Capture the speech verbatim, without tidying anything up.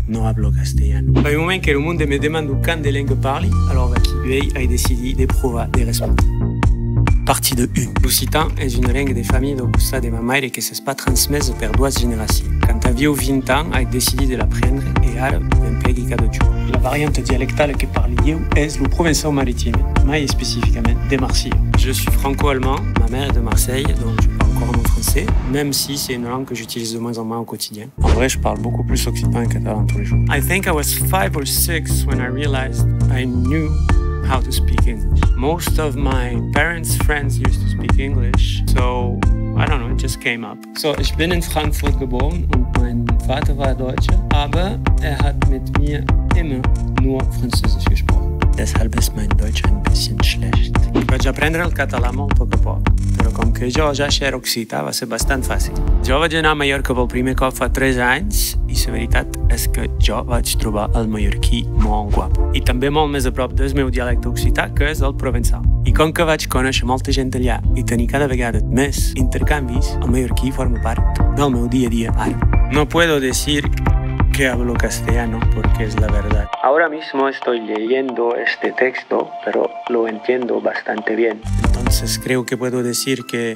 No hablo castellano. Fa un moment que lo monde me demanda quant de lengas parli, alòrs vaquí uèi ai decidit de provar de respondre. Partida un. L'occitan es una lenga de familha dau costat de ma maire que s'es pas transmesa per doas generacions. Quand aviáu vint ans, ai decidit de l'aprendre e ara l'emplegui cada jorn. La varianta dialectala que parli ieu es lo provençau maritim, mai especificament de Marselha. Je suis franco-allemand, ma mère est de Marseille, donc je parle couramment français, même si c'est une langue que j'utilise de moins en moins au quotidien. En vrai, je parle beaucoup plus occitan et catalan tous les jours. I think I was five or six when I realized I knew how to speak English. Most of my parents' friends used to speak English, so I don't know, it just came up. So, ich bin in Frankfurt geboren und mein Vater war Deutscher, aber er hat mit mir immer nur Französisch gesprochen. Deshalb ist mein Deutsch ein bisschen schlecht. Vaig aprendre el català molt a poc a poc, però com que jo ja ser occitan va ser bastant fàcil. Jo vaig anar a Mallorca pel primer cop fa tres anys i la veritat és que jo vaig trobar el mallorquí molt guapo. I també molt més a prop del meu dialecte occità, que és el provençal. I com que vaig conèixer molta gent allà i tenir cada vegada més intercanvis, el mallorquí forma part del meu dia a dia ara. No puedo decir que hablo castellano porque es la verdad. Ahora mismo estoy leyendo este texto, pero lo entiendo bastante bien. Entonces creo que puedo decir que